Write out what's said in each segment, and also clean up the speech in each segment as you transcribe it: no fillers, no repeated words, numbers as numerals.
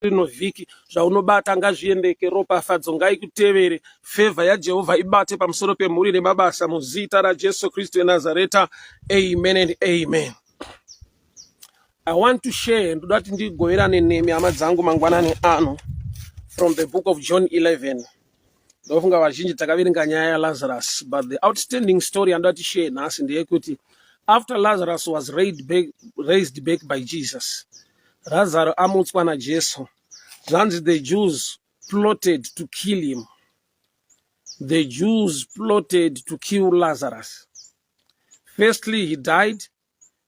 Rino vhiki zvaunobata ngazviendeke, ropafadzo ngaikutevere, fevha yaJehovha ibate pamusoro pemhuri nemabasa muzita raJesu Kristu weNazareta. Amen and amen. I want to share, ndoda kuti ndigoverane nemi hama dzangu mangwanani ano from the book of John 11. Ndofunga vazhinji takaverenga nyaya yaLazarus, but the outstanding story yandoda tishare nhasi ndeyekuti after Lazarus was raised back, raised back by Jesus, Razaro amutswa naJesu, zvanzi the Jews plotted to kill him. The Jews plotted to kill Lazarus. Firstly, he died,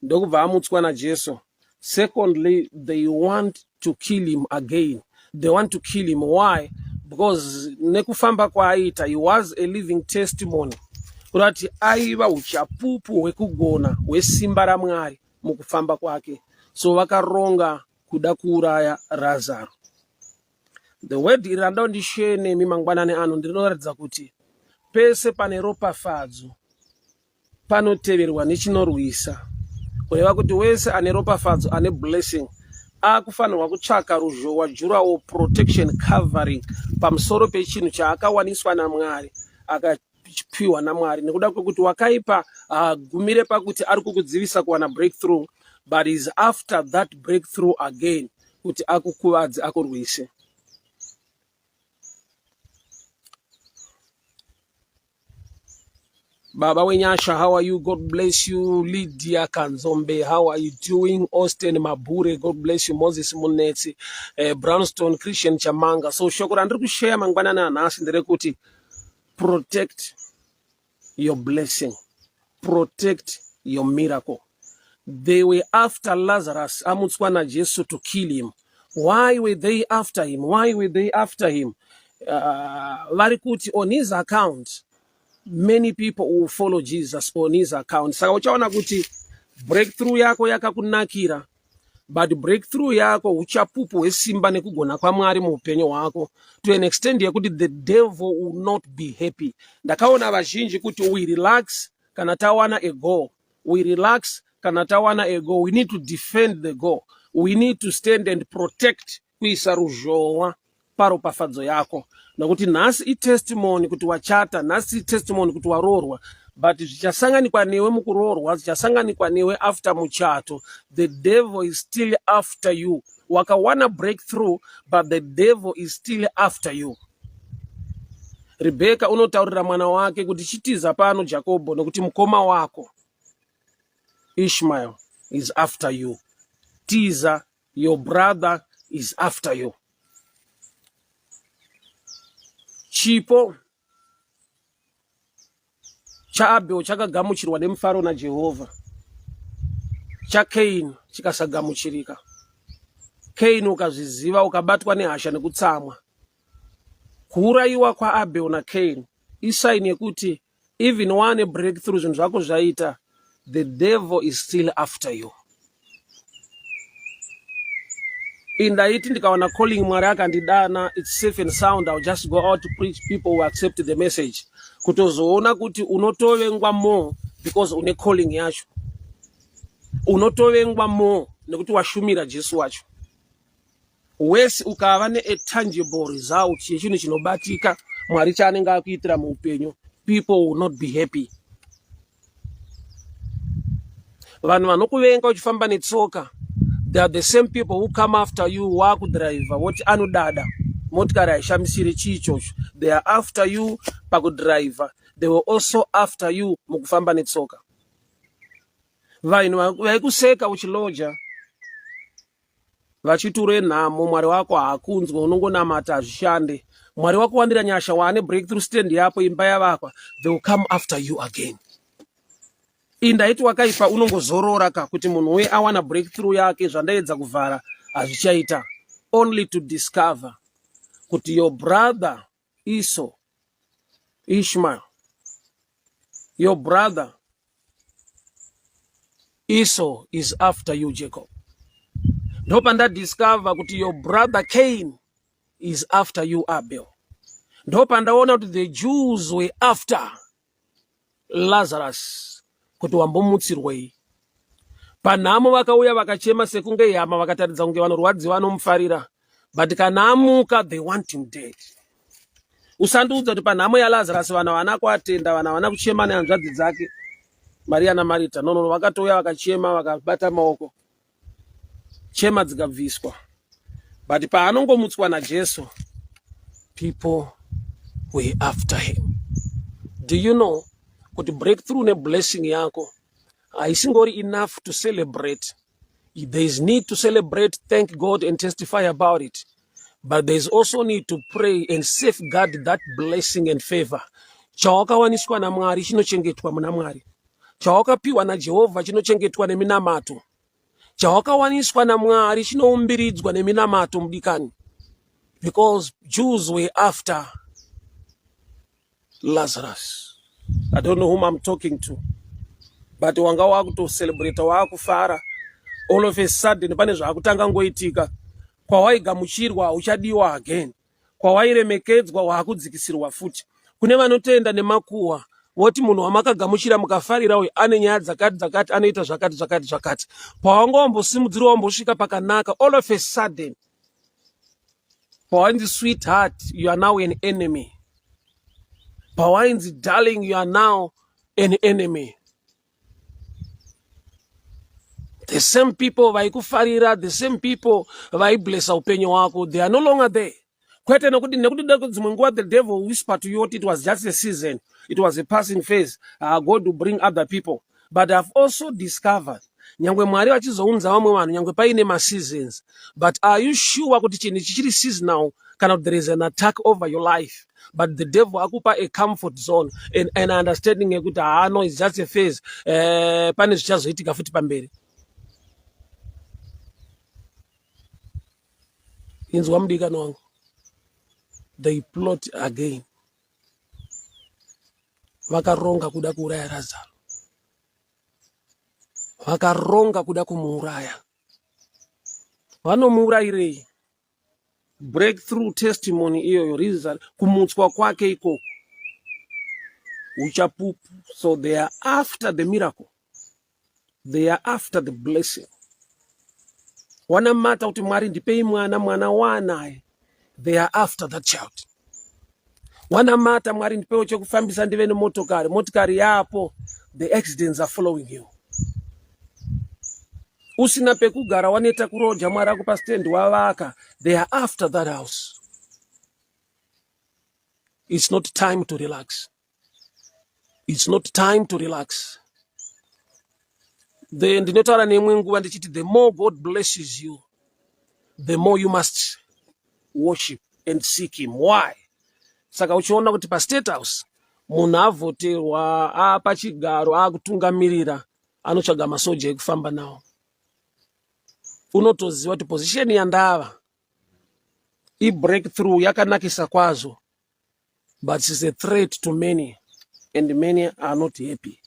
ndokubva amutswa naJesu. Secondly, they want to kill him again. They want to kill him. Why? Because nekufamba kwaaita, he was a living testimony. Kurati aiva uchapupu hwekugona hwesimba raMwari mukufamba kwake. So vakaronga kuda kuuraya Razaro. The word iri randau ndishare nemi mangwanani ano ndinoratidza kuti pese pane ropafadzo panoteverwa nechinorwisa kureva kuti wese ane ropafadzo ane blessing akufanirwa kutsvaka ruzhowa jurawo protection covering pamusoro pechinhu chaakawaniswa namwari akapiwa namwari nekuda kwekuti wakaipa haagumire pakuti ari kukudzivisa kuwana breakthrough but is after that breakthrough again kuti akukuvadze akurwise. Baba Wenyasha, how are you? God bless you. Lydia Kanzombe, how are you doing? Austin Mabure, God bless you. Moses Munetsi, Brownstone Christian Chamanga. So shoko randiri kushare mangwanani anhasi nderekuti protect your blessing, protect your miracle. They were after Lazarus amutswa naJesu to kill him. Why were they after him? Why were they after him? Vari kuti on his account many people will follow Jesus on his account. Saka uchaona kuti breakthrough yako yakakunakira but breakthrough yako uchapupu hwesimba nekugona kwaMwari muupenyu hwako to an extent yekuti the devil will not be happy. Ndakaona vazhinji kuti we relax kana tawana a goal, we relax kana tawana a goal. We need to defend the goal, we need to stand and protect, kuisa ruzhowa paropafadzo yako, nokuti nhasi itestimony kuti wachata, nhasi itestimony kuti waroorwa, but zvichasanganikwa newe mukuroorwa, zvichasanganikwa newe after muchato, the devil is still after you. Wakawana breakthrough but the devil is still after you. Rebheka unotaurira mwana wake kuti chitiza pano Jakobho, nokuti mukoma wako Ishmael is after you. Tiza, your brother is after you. Chipo chaAbel chakagamuchirwa nemufaro naJehovha, chaKain chikasagamuchirika. Kain ukazviziva ukabatwa nehasha nekutsamwa. Kuurayiwa kwaAbel naKain isaini yekuti even wane breakthrough, zvinhu zvako zvaita, the devil is still after you. Indaiti ndikawana calling, Mwari akandidana, it's safe and sound, I'll just go out to preach, people will accept the message. Kutozoona kuti unotovengwa more because une calling yacho, unotovengwa more nekuti washumira Jesu wacho. Wese ukava ne tangible result yechinhu chinobatika Mwari chaanenge akuitira muupenyu, people will not be happy. Vanhu vanokuvenga uchifamba netsoka, they are the same people who come after you wakudriver, voti anodada, motikari haishamisire, chii ichocho. They are after you pakudriver, they were also after you mukufamba netsoka. Vanhu vaikuseka uchiloja vachiti ure nhamo, Mwari wako haakunzwa, unongonamata hazvishande. Mwari wakuwandira nyasha, waane breakthrough stand yapo, imba yavakwa, they will come after you again. Indaiti wakaipa unongozorora ka kuti munhu uye awana breakthrough yake, zvandaedza kuvhara hazvichaita, only to discover kuti your brother Esau, Ishmael, your brother Esau is after you, Jacob. Ndopandadiscover kuti your brother Cain is after you, Abel. Ndopandaona kuti the Jews were after Lazarus kuti wambomutsirwei. Panhamo vakauya vakachema sekunge hama, vakataridza kunge vanorwadziwa vanomufarira. But kana amuka they want him dead. Usandiudza kuti panhamo yaLazarus vanhu havana kuatenda, vanhu havana kuchema nehanzvadzi dzake Maria naMarita. No, no, no, vakatouya vakachema vakabata maoko, chema dzikabviswa. But paanongomutswa naJesu, people were after him. Do you know kuti breakthrough neblessing yako haisingori enough to celebrate? There is need to celebrate, thank God and testify about it. But there is also need to pray and safeguard that blessing and favor. Chawakawaniswa naMwari chinochengetwa muna Mwari. Chawakapiwa naJehovha chinochengetwa neminamato. Chawakawaniswa naMwari chinoumbiridzwa neminamato mudikani. Because Jews were after Lazarus. I don't know whom I'm talking to. But wanga wakutocelebrate wakufara. All of a sudden pane zvakutanga ngoitika. Kwawaigamuchirwa hauchadiwa again. Kwawairemekedzwa wakudzikisirwa futi. Kune vanotenda nemakuhwa voti munhu wamakagamuchira mukafarira uyu ane nyaya dzakati dzakati anoita zvakati zvakati zvakati. Pawanga wambosimudzirwa wambosvika pakanaka all of a sudden Pawainzi sweetheart, you are now an enemy. Pawainzi darling, you are now an enemy. The same people vaikufarira, the same people vaiblessa upenyu hwako, they are no longer there. Kwete nekuti nekuti dzimwe nguva the devil whisper to you what it was just a season, it was a passing phase. God will bring other people. But I've also discovered nyangwe Mwari vachizounza vamwe vanhu nyangwe paine maseasons, but are you sure kuti chinhu ichi chiri seasonal kana kuti there is an attack over your life? But the devil akupa a comfort zone and an understanding yekuti haano, it's just a phase, pane zvichazoitika futi pamberi. Inzwa mudikani wangu, they plot again. Vakaronga kuda kuuraya Razaro, vakaronga kuda kumuuraya. Vanomuurayirei? Breakthrough testimony iyoyo, reason kumutswa kwake ikoko uchapupu. So they are after the miracle, they are after the blessing. Wanamata kuti Mwari ndipei mwana, mwana waanaye, they are after that child. Wanamata Mwari ndipewo chekufambisa ndive nemotokari, motikari yapo, the accidents are following you. Usina pekugara, waneta kuroja, Mwari akupa stand wavaka, they are after that house. It's not time to relax. It's not time to relax. The ndinotaura neimwe nguva ndichiti the more God blesses you, the more you must worship and seek him. Why? Saka uchiona kuti pastate house munhu avhoterwa apachigaro akutungamirira anotsvaga masoja ekufamba nawo. Unotoziva kuti position yandava ibreakthrough yakanakisa kwazvo, but it's a threat to many and many are not happy.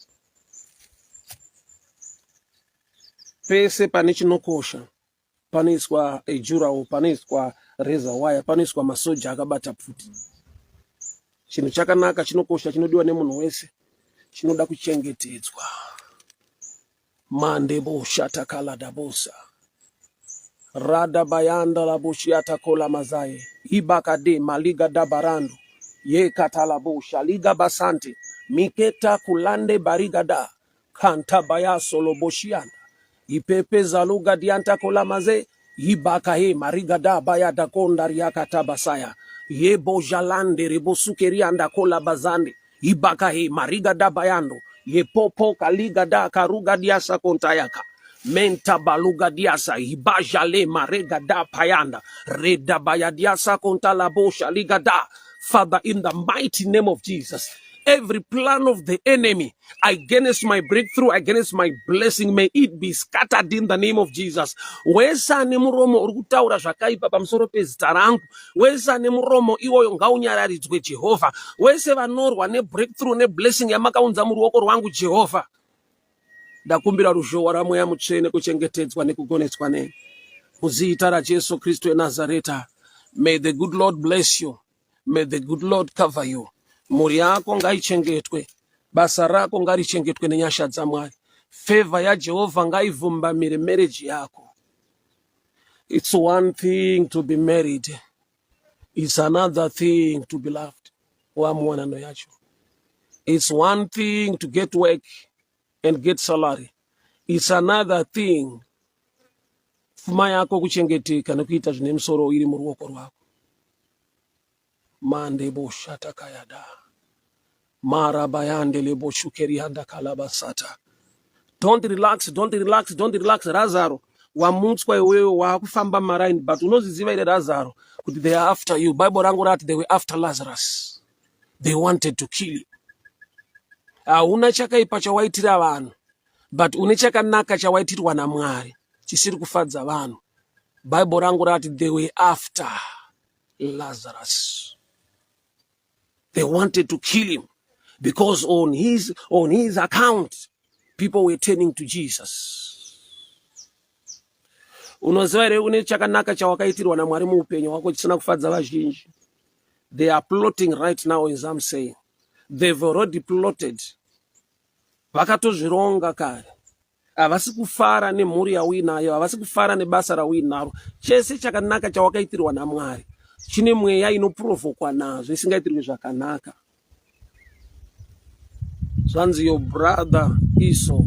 Pese pane chinokosha panoiswa ejurawo, panoiswa razor wire, panoiswa masoja akabata pfuti. Chinhu chakanaka chinokosha chinodiwa nemunhu wese chinoda kuchengetedzwa. Mande boshata kala dabosa rada bayanda la boshiata kola mazaye ibakade maliga dabarando ye katala bosha liga basante miketa kulande barigada kanta bayaso loboshianda ipepe zaluga dianta kola maze ibakahe marigada bayada konda riakata basaya ye bojalande rebosukerianda kola bazande ibakahe marigada bayando ye popo kaliga da karuga diasa kontayaka menta baluga diasa ibajale marega da payanda reda bayadiasa kontala bosha liga da. Father, in the mighty name of Jesus, every plan of the enemy against my breakthrough, against my blessing, may it be scattered in the name of Jesus. Wese ane muromo uri kutaura zvakaipa pamusoro pezita rangu, wese ane muromo iwoyo ngaunyararidzwe Jehovha. Wese vanorwa nebreakthrough neblessing yamakaunza muruoko rwangu Jehovha, ndakumbira ruzhowa raMweya Mutsvene kuchengetedzwa nekugonetswa neni muzita raJesu Kristu eNazareta. May the good Lord bless you. May the good Lord cover you. Mhuri yako ngaichengetwe, basa rako ngarichengetwe nenyasha dzaMwari. Favor yaJehovha ngaivhumbamire marriage yako. It's one thing to be married, it's another thing to be loved. Wamuwanano yacho. It's one thing to get work and get salary. It's another thing pfuma yako kuchengeteka nekuita zvine musoro iri muruoko rwako. Mande boshatakayada. Marabayande leboshukerianda kalabasata. Don't relax, don't relax, don't relax. Razaro, wamutswa iwewe waakufamba maraini, but unozviziva here Razaro kuti they are after you. Bible rangu rati they were after Lazarus. They wanted to kill you. Hauna chakaipa chawaitira vanhu, but une chakanaka chawaitirwa naMwari chisiri kufadza vanhu. Bible rangu rati they were after Lazarus. They wanted to kill him because on his account people were turning to Jesus. Unoziva here une chakanaka chawakaitirwa naMwari muupenyu hwako chisina kufadza vazhinji? They are plotting right now as I'm saying. They've already plotted. Vakatozvironga kare. Havasi kufara nemhuri yauinayo, havasi kufara nebasa rauinaro. Chese chakanaka chawakaitirwa naMwari chine mweya inoprovokwa nazvo isingaitirwi zvakanaka. Zvanzi your brother Esau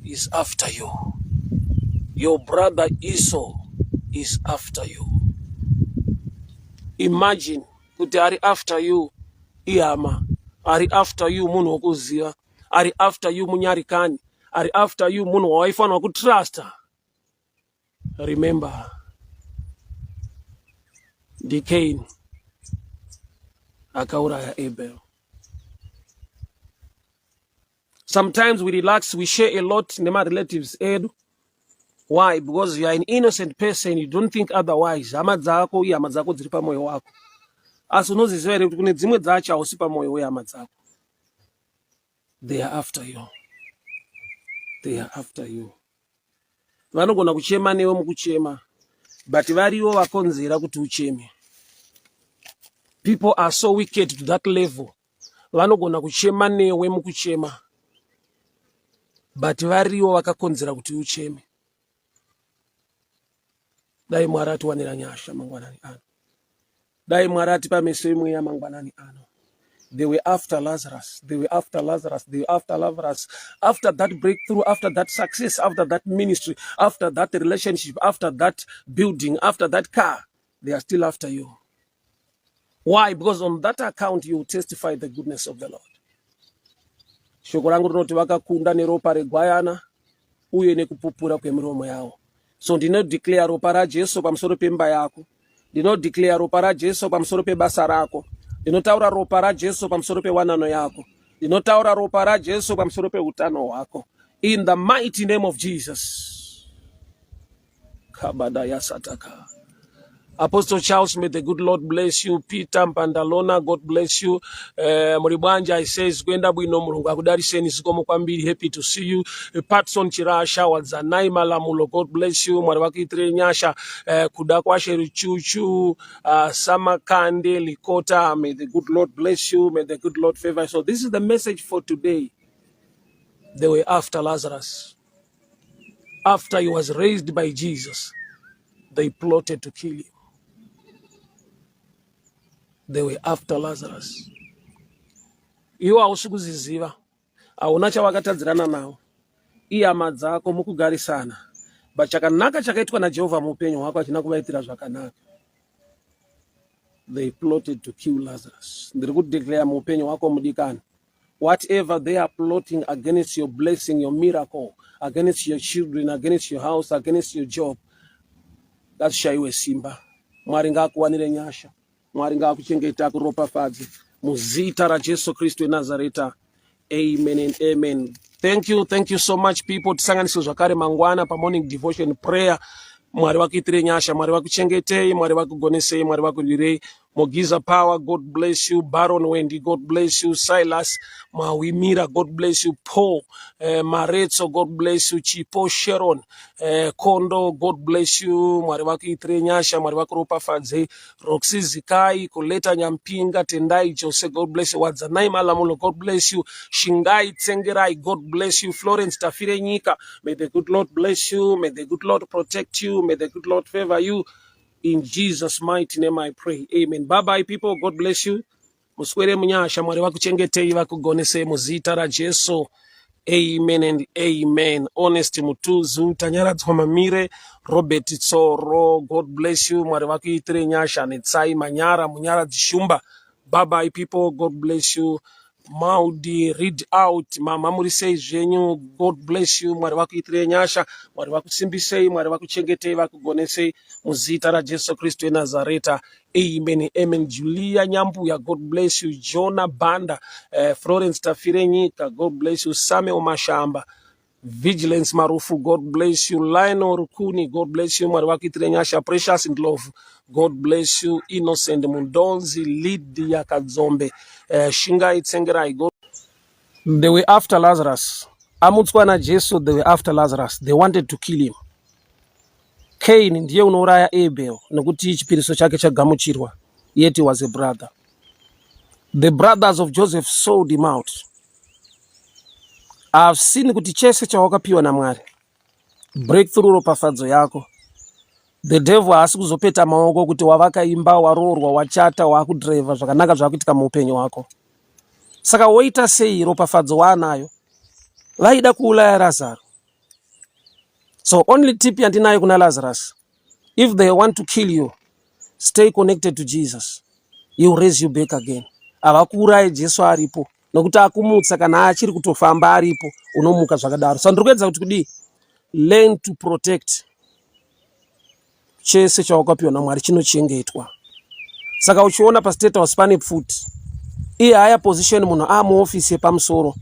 is after you. Your brother Esau is after you. Imagine kuti ari after you ihama, ari after you munhu wokuziva, ari after you munyarikani, ari after you munhu wawaifanirwa kutrusta. Remember, ndiCain akauraya Abel. Sometimes we relax, we share a lot nema-relatives edu. Why? Because you are an innocent person, you don't think otherwise. Hama dzako ihama dzako dziri pamwoyo wako, asi unoziziva here kuti kune dzimwe dzacho hausi pamwoyo wehama dzako? They are after you, they are after you. Vanogona kuchema newe mukuchema, but varivo vakonzera kuti ucheme. People are so wicked to that level. Vanogona kuchema newe mukuchema, but varivo vakakonzera kuti ucheme. Dai Mwari atiwanira nyasha mangwanani ano. Dai Mwari atipa meso emweya mangwanani ano. They were after Lazarus, they were after Lazarus, they were after Lazarus. After that breakthrough, after that success, after that ministry, after that relationship, after that building, after that car, they are still after you. Why? Because on that account you testify the goodness of the Lord. Shoko rangu rinoti vakakunda neropa regwayana uye nekupupura kwemiromo yavo. So ndinodeclare ropa raJesu pamusoro pemba yako. Ndinodeclare ropa raJesu pamusoro pebasa rako. Ndinotaura ropa raJesu pamusoro pewanano yako. Ndinotaura ropa raJesu pamusoro peutano hwako, in the mighty name of Jesus. Kabada yasataka. Apostle Charles, may the good Lord bless you. Peter Mpandalona, God bless you. Muri bwanji? I says kwenda bwino, Mulungu akudaliseni, zikomo kwambiri. Happy to see you. Patson Chirasha, Wadzanai Malamulo, God bless you. Mwari vakuitire nyasha. Kuda kwashe Ruchuchu, Samakande Likota, may the good Lord bless you. May the good Lord favor you. So this is the message for today. They were after Lazarus. After he was raised by Jesus, they plotted to kill him. They were after Lazarus. Iwo hausi kuziziva, hauna chavakatadzirana nawo, ihama dzako mukugarisana, but chakanaka chakaitwa naJehovha muupenyu hwako hachina kuvaitira zvakanaka. They plotted to kill Lazarus. Ndiri kudeclare muupenyu hwako mudikani, whatever they are plotting against your blessing, your miracle, against your children, against your house, against your job, ngazvishayiwe simba. Mwari ngaakuwanire nyasha. Mwari ngaakuchengeta, akuropafadze muzita raJesu Kristu weNazareta. Amen and amen. Thank you, thank you so much, people. Tisanganiswe zvakare mangwana pamorning devotion prayer. Mwari vakuitire nyasha, Mwari vakuchengetei, Mwari vakugonesei, Mwari vakurwirei. Mogiza Power, God bless you. Baron Wendy, God bless you. Silas Mawimira, God bless you. Paul Maretso, God bless you. Chipo Sharon Kondo, God bless you. Mwari vakuitire nyasha, Mwari vakuropafadze. Roxy Zikai, Koleta Nyampinga, Tendai Jose, God bless you. Wadzanai Malamulo, God bless you. Shingai Tsengerai, God bless you. Florence Tafire Nyika, may the good Lord bless you. May the good Lord protect you. May the good Lord favor you. In Jesus' mighty name I pray. Amen. Bye bye, people. God bless you. Muswere munyasha, Mwari vakuchengetei, vakugonesei muzita raJesu. Amen and amen. Honest Mutuzu, Tanyaradzwa Mamire, Robert Tsoro, God bless you. Mwari vakuitire nyasha. Netsai Manyara, Munyara Dzishumba. Bye bye, people. God bless you. Maudi read out, mama, muri sei zvenyu? God bless you. Mwari vakuitire nyasha, Mwari vakusimbisei, Mwari vakuchengetei, vakugonesei muzita raJesu Kristu weNazareta. Amen, amen. Julia Nyambuya, God bless you. Jona Banda, Florence Tafirenyika, God bless you. Samuel Mashamba, Vigilance Marufu, God bless you. Lionel Rukuni, God bless you. Mwari vakuitire nyasha. Precious Ndlovu, God bless you. Innocent Mundonzi, Lydia Kadzombe, Shingai Tsengerai, God. They were after Lazarus. Amutswa naJesu, they were after Lazarus. They wanted to kill him. Cain ndiye unouraya Abel nekuti chipiriso chake chagamuchirwa. Yet he was a brother. The brothers of Joseph sold him out. I've seen kuti chese chawakapiwa naMwari, breakthrough, ropafadzo yako, the devil haasi kuzopeta maoko kuti wavaka imba, waroorwa, wachata, waakudhiraivha zvakanaka, zvakuitika muupenyu hwako. Saka woita sei ropafadzo waanayo? Vaida kuuraya Lazaro. So only tip yandinayo kuna Lazarus, if they want to kill you, stay connected to Jesus. He will raise you back again. Havakuurayi, Jesu aripo, nokuti akumutsa kana achiri kutofamba aripo, unomuka zvakadaro. Saka ndiri kuedza kuti kudii? Learn to protect chese chawakapiwa naMwari, chinochengetwa. Saka uchiona paState House pane pfuti, iye haya position, munhu amuofisi yepamusoro,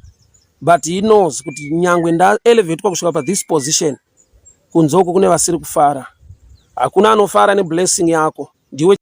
but he knows kuti nyangwe ndaelevatwa kusvika pathis position, kunze uko kune vasiri kufara. Hakuna anofara neblessing yako, ndiwe.